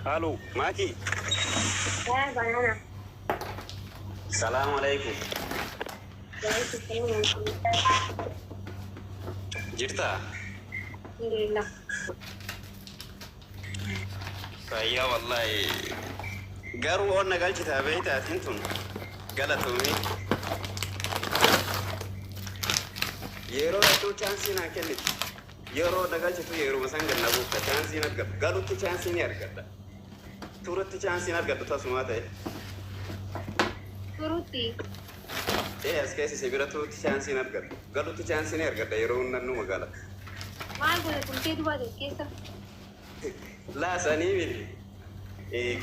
Halo, Maki. Ya, banana. Salaamu alaikum. Waalaikum salaam. Jirtaa? Alhamdulillah. Fayyaa wallahi. Garuu onna galchitaa beeytaatiin tun galatoomii. Yeroo hedduu chance naa kenniti. Yeroo na galchitu yeruma san ganna buufta. Chance argadhu. Galutti chance ni argadha. Turutti chance argadhu tasumaa ta'e. Turutti. Ee, as keessa si bira turutti chance argadhu. Galutti chance ni argadha yeroo hundannuu magaalaa. Maal godhe turtee dubaate keessa? Laa, sanii miti.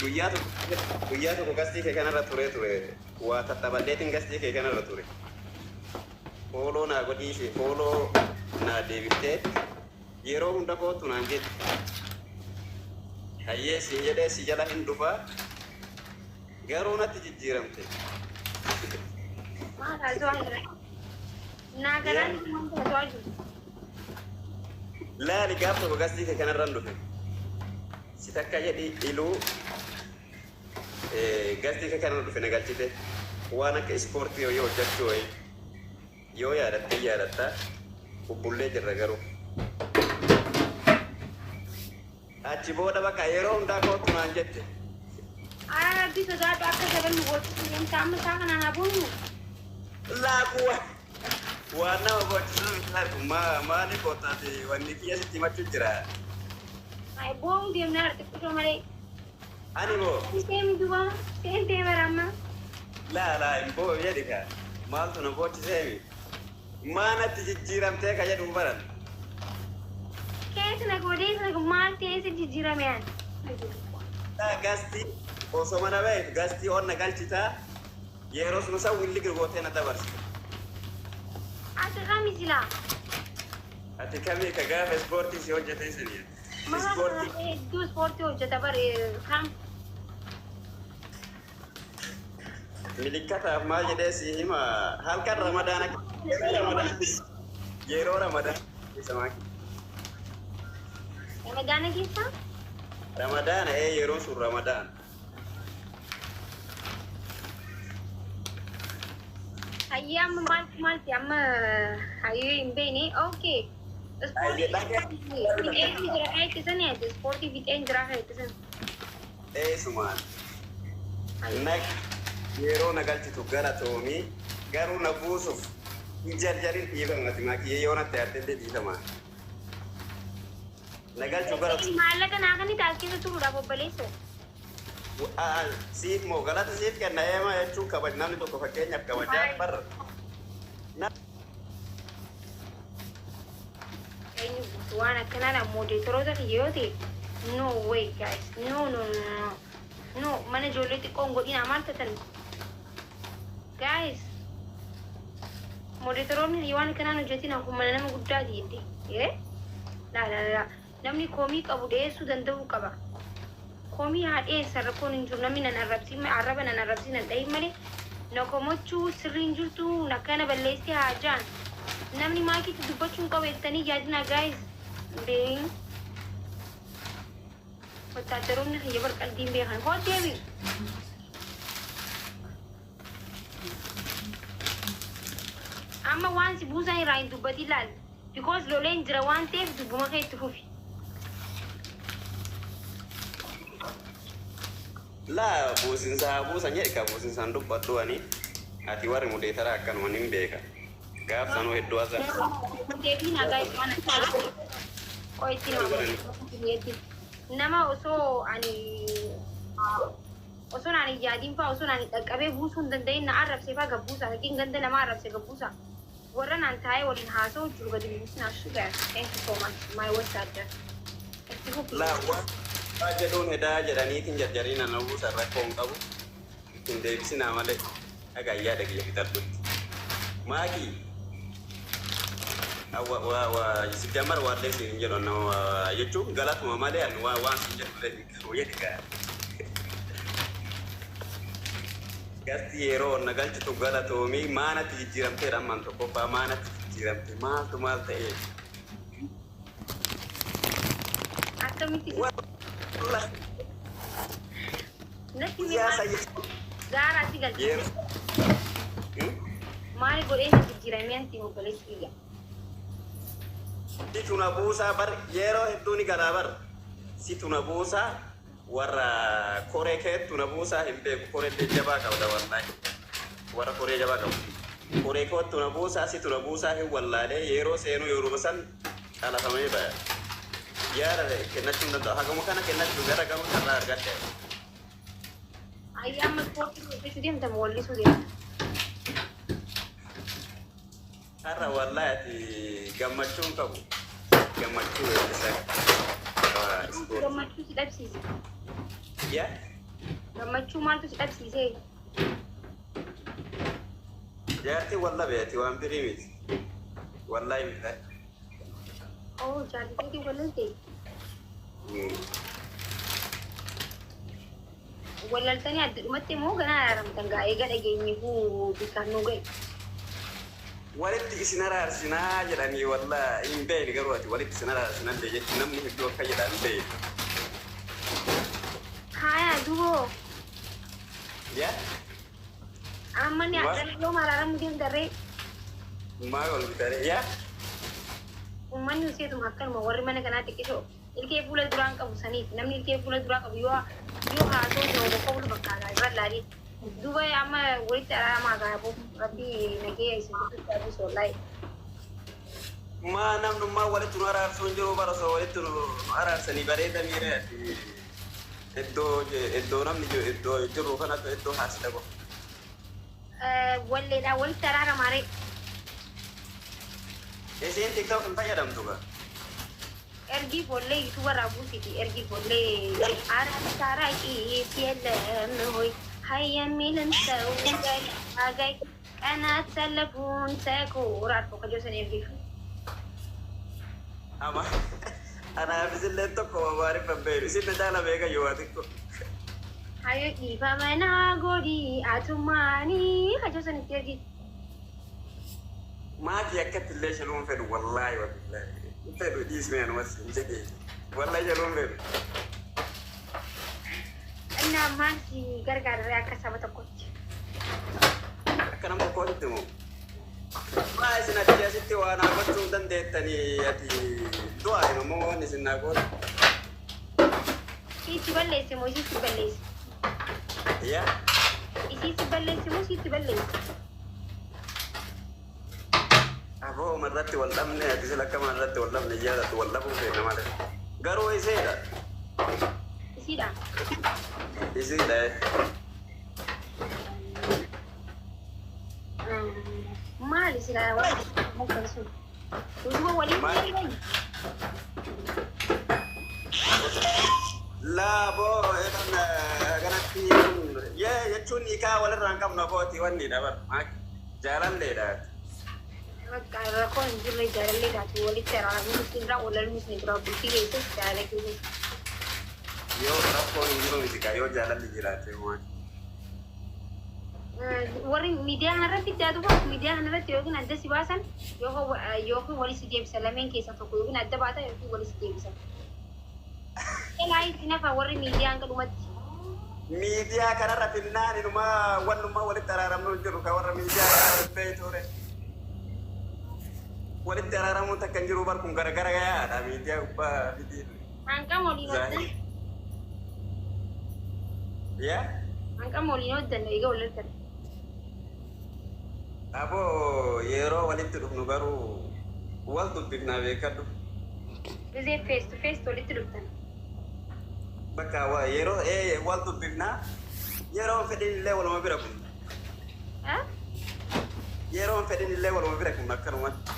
Guyyaa tokko guest kee kanarra ture ture. Waa tattaballeetiin guest kee kanarra ture. Follow naa godhiise, follow naa deebiftee, yeroo hunda kootu naan jette. Hayyee siin jedhee si jala hin dhufaa. Garuu natti jijjiiramte. Maal haasawaa jira? Naa galaan wanta haasawaa jiru. Laali, gaaf tokko guest kee kanarra hin dhufe. Si takka jedhi iluu guest kee kanarra dhufe na galchite. Waan akka ispoortii yoo hojjechuu wayii. Yoo yaadattee yaadatta, bubbullee jirra garuu. Achi booda bakka yeroo hundaa kootu naan jette. Ara rabbi sodaadhu, akka saban nu gochisu deemta, amma isaa kanaan haa boonu. Laaquu waan nama boochisu miti. Maali kootaati wanni kiyya sitti himachuu jira. Ay, boonu deemnaa xiqqisoo malee. Ani moo? Seemi duba seentee bara amma. Laa laa, hin boo jedhi kaa. Maaltu na boochiseemi? Maanatti jijjiiramtee ka jedhu baran. Keessa na godhee na maal ta'ee jijjiirame an? Laa, guest osoo mana baheef guest onna galchitaa, yeroo sun san willi gootee na dabarsite. Ati kami silaa? Ati kamii ka gaafa ispoortii si hojjetee sanii? Maal? Ispoortii. Hedduu ispoortii hojjeta bare kam? Milikkataaf maal jedhee si hima, halkan Ramadaana, yeroo Ramadaana keessa maaki. Ramadaana keessa? Ramadaana, ee, yeroon sun Ramadaana. Hayyee, amma maalti maalti amma hayyee hin beekne, okay. Ispoortii fixeen jira kan ittisan, ati ispoortii fixeen jira kan ittisan. Eesumaan. Nag yeroo na galchitu galatoomii, garuu na buusuuf hin jarjarin, dhiifamati maakiyyee, yoo natti aartellee dhiifama. Na galchu galatu. Maallaqa naa kan taas keessa turuudhaaf, obboleessoo. Siif moo galata siif kenna, eema jechuun kabaj namni tokko fakkeenyaaf kabajaa barra. Eenyu buusu waan akkanaa moderatoroota kiyya yoo ta'e, no way guys, no, no, no, no, mana ijoollee xiqqoon godhina, maal tatan guys? Moderatoroonni kiyya waan akkanaan hojjetin, kun mana nama guddaati jette. Ee, laa laa laa, namni komii qabu dhiyeessuu danda'uu qaba. Komii haa dhiyeessan, rakkoon hin jiru. Namni nan arrabsin, arraba nan arrabsin, nan dhahin malee, na komachuu sirriin jirtu, akkana balleessee haa jaan. Namni maakiitti dubbachuu hin qabu jettanii yaadina guys. Been wattaaddaroonni kiyya bar qalbiin beekan. Koo deebi. Amma waan si buusan irraa hin dubbatin laal. Because loleen jira waan ta'eef dubbuma kee itti fufi. Laa, buusinsa haa buusan jedhi ka, buusinsaan dubbadhu ani. Ati warri moderator akkanuma nin beeka. Gaaf sanuu hedduu asa. Deebiin hagaa waan akkanaa. Qo'itti nama nama osoo ani osoo naan hin yaadin faa, osoo naan hin dhaqqabee buusuu hin danda'in na arrabsee faa gabbuusa. Fakkii ganda nama arrabse gabbuusa. Warra naan taa'ee waliin haasa'u jiru gadi buusinaa. Sugar, thank you so much my whatsapp. Itti fufi. Laa, waan jedhuun hedaa jedhaniitiin jarjariin ana buusan rakkoo hin qabu. Ittiin deebisinaa malee dhagaa yaada kiyya fixadhutti. Maakii. Waa sijjamar waallee siin hin jedhu nama jechuun galatuma malee ani waan siin jedhu illee hin qabu jedhi gaa. Guest yeroo na galchitu galatoomii. Maanatti jijjiiramteedha ammaan tokkoffaa, maanatti jijjiiramte, maaltu maal ta'e? Akkamitti? Wallahi. Natti Guyyaa maal sadii gaaraa si galchite? Yeroo Maal godhee si jijjiiramee anti obboleessi kiyya? Situ na buusaa bar, yeroo hedduu ni galaa bar. Situ na buusaa, warra koree keettu na buusaa hin beeku. Koree jabaa qabda wallahi. Warra koree jabaa qabu. Koree koottu na buusaa, situ na buusaa hin wallaalee, yeroo seenuu yeroo san qalafamee baya. Yaada kennachuu hin danda'u. Haguma kana kennachuu gara garuu carraa argadhe. Ayyi, amma ispoortii hojjechuu deemta moo wallisuu deemta? Har'a wallahi ati gammachuun qabu. Gammachuu weellisaa. Ispoortii. Gammachuu si dhabsiise? Yaa? Gammachuu maaltu si dhabsiise? Jaartiin wallabe, ati waan birii miti. Wallahi miti. Oo, jaartii walalte. Wallaltanii adda dhumatti moo ganaa araaramtan gaa eega dhageenyi bikkaan nu ga'e? Walitti isin araarsinaa jedhanii, wallaa hin beekni garuu ati walitti isin araarsinan bee jechuun namni hedduu akka jedhan beekni. Haaya, duboo. Yaa? Amma ni Maal? akka yoom araaramuu deemtarree? Maal ol bitare? Yaa? Uummanni useetuma akkanuma warri mana kanaa xiqqisoo ilkee fuula duraan qabu saniif, namni ilkee fuula duraa qabu yoo haasoo ta'u qoflu fakkaata irra laalee. Duuba amma walitti araaramaa gaafuu rabbii nagee isin gidduutti abuusu wallaahi. Maa namnummaa walitti nu araarsuu hin jiru bara, osoo walitti nu araarsanii bareeda miira ati iddoo iddoo namni jiru iddoo jiru kanatu iddoo haasida qofa. Walleedhaan walitti araaramaa ree. Isiin TikTok hin fayyadamtu gaa? Ergii foollee YouTube irraa buusiti, ergii foollee አራታራቂ የለም ሆይ ሀይ የሚልን ሰው ገላጋይ ቀናት ሰለፉን ተኮራርፎ ከጆሰን ergiif. Ama anaaf isillee tokko maariif beeku, isin na caala beeka yoo xiqqo. Hayo dhiifama naa godhi atumaanii kajosan itti ergi. Maakii akkatti illee shaluun fedhu, wallaahi wallaahi. Fedhu dhiismee anumas hin jedhee. Wallaahi shaluun fedhu. Innaa maal si gargaarre akka saba tokkotti? Akka nama tokkootti moo? Maa isin ati asitti waa naa gochuu dandeettanii, ati du'aa immoo waan isin naa gootu. Sitti balleesse moo isitti balleesse? Yaa? Isitti balleesse moo sitti balleesse? Aboo irratti wal dhabne, ati sila akkama irratti wal dhabne jaalatu, wal dhabuu feena malee. Garuu iseedha. Isiidha. Isiidha. Maali sila waan sun? Utuma waliin Maal? deeman. Laa boo, eegan kanatti yee jechuun hiikaa walirraa hin qabnu abooti, wanni dha bar jaalalleedha. Bakka rakkoon hin jirre jaalallee taatu walitti araaramuun isin irraa, walaluun isin irraa, bultii keessas jaalala keessas. Yoo rakkoon hin jiru miti yoo jaalalli jiraate waan. Warri miidiyaa kanarratti itti baatu, miidiyaa kanarratti yookiin adda si baasan yookiin wali si deebisan, lameen keessaa tokko, yookiin adda baatan yookiin wali si deebisan. Jalaa itti nafa warri miidiyaa hanga dhumatti. Miidiyaa kanarra finnaan inumaa wannummaa walitti araaramnu hin jiru, ka warra miidiyaa kanarra beekture. Walitti araaramuun takka hin jiru bar, kun garagara yaadha miidiyaa gubbaa fidiin. Hanqam waliin hoddan. Yaa? Hanqam waliin hoddan egaa wal loltan. Aboo yeroo walitti dhufnu garuu wal dubbifnaa beekadhu. Gizee face to face walitti dhuftan. Bakka yeroo wal dubbifnaa, yeroo fedhin illee waluma bira kun. Yeroo fedhin illee waluma bira kun akkanumatti.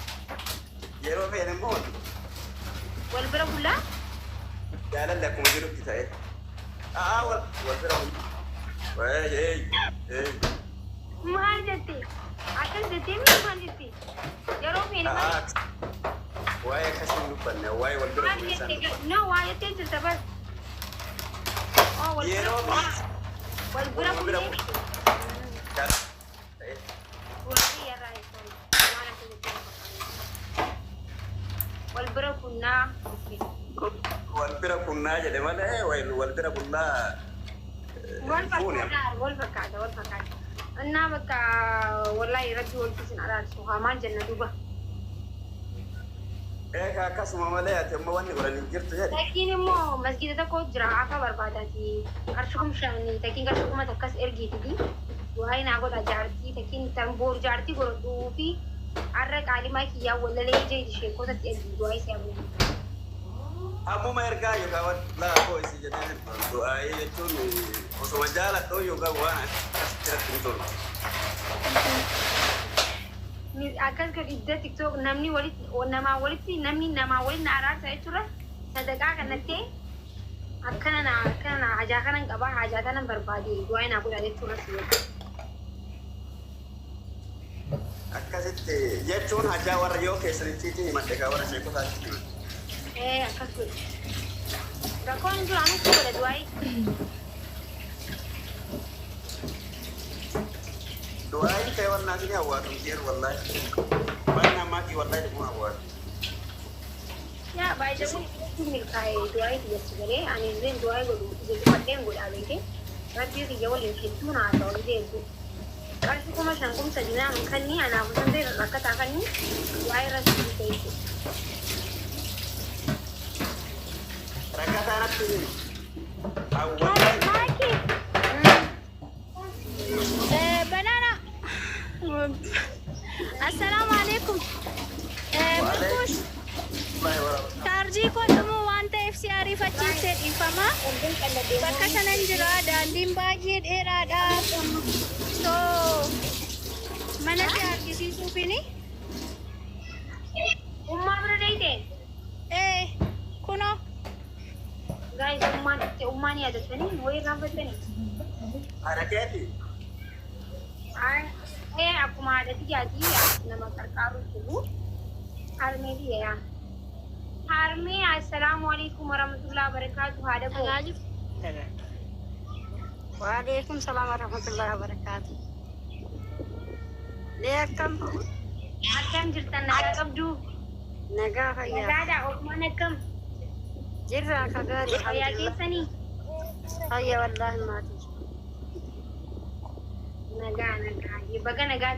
Yeroo fedhan immoo wal Wal bira bullaa? Jaalalli akkuma jirutti ta'e. Aa wal bira kun. Ee ee. Maal jette? Akkas jettee miti, maal jette? Yeroo feene maal? Aa waa'ee akkasii hin dubbanne, waa'ee wal bira Maal kun isaan jette? No, waa jettee jirta bar. Oh, wal bira Yeroo bullaa. Wal bira waluma bira bullee. bira kunnaa jedhe malee wal bira kunnaa Wal fuune. fakkaata, wal fakkaata, wal fakkaata. Innaa bakka wallahi Rabbi walitti isin araarsu haa maal jenna duuba. Eega akkasuma malee ati amma wanni godhan hin jirtu jedhe. Takkiin immoo masgiida tokko jira akka barbaadaati. Qarshii 5,000 takkiin qarshii 1000 as ergiititi. Waa'ee naa godha jaartii takkiin tan boor jaartii godhadhuu fi har'a qaalimaa kiyyaa wallalee jeeti sheekotatti ergi du'aa isii abuufi. Ammuma ergaa yookaan waan laa koo isii jedhee du'aayii jechuun osuma jaaladhoo yookaan waan akkasitti irratti hin tolu. Akkas godhi idda TikTok namni walitti namaa walitti namni namaa walitti na araarsa jechuudha. Sadaqaa kannattee akkana na hajaa kanan qabaa hajaa kanan barbaade du'aa naa godha jechuudha si godha. Akkasitti jechuun hajaa warra yoo keessanitti himadhe kaa warra sheekotaatti himadhe. Ee, akkas godhi. Rakkoon hin jiru, anis godha du'aa. Du'aayin kee wannaa sini hawwaatu hin jiru wallaahi. Waan namaatii wallaahi dhuguma hawwaatu. Yaa baay'ee kun milkaa'ee du'aa itti galee ani illee du'aa godhu ija godhaa beekee Rabbii kiyya waliin hedduu naa ta'u illee hedduu. Qarshii 5,000 3,000 naan kanni anaaf osoo hin ta'in rakkataa kanni du'aa irratti bite jechuudha. Rakkataa natti himi. Hawwataa. Maaki. Banana. Assalaamu alaikum. Burkush. Chaarjii koo dhumuu waan ta'eef si ariifachiisee dhiifama. Bakka sanan jira, daandiin baay'ee dheeraadha. So mana si argisiisuufini. Ummaa bira deeyte. Ee, kunoo. Guys, ummaan ummaan yaadattanii wayii irraanfattanii. Harakeeti. Ee, akkuma haadha kiyyaatii nama qarqaaru jiru. Harmee biyya yaa. Harmee, assalaamu alaikum warahmatullahi wabarakatuh, haadha koo. Waalaikum salam warahmatullahi wabarakatuh. Lee, akkam? Akkam jirtan, nagaa qabdu? Nagaa, fayyaa. Nagaadha, ofumaan akkam? Jirra akka gaarii. Fayyaa alhamdulillah. keessanii? Fayya wallaahi maatii. Nagaa, nagaa. Baga nagaa.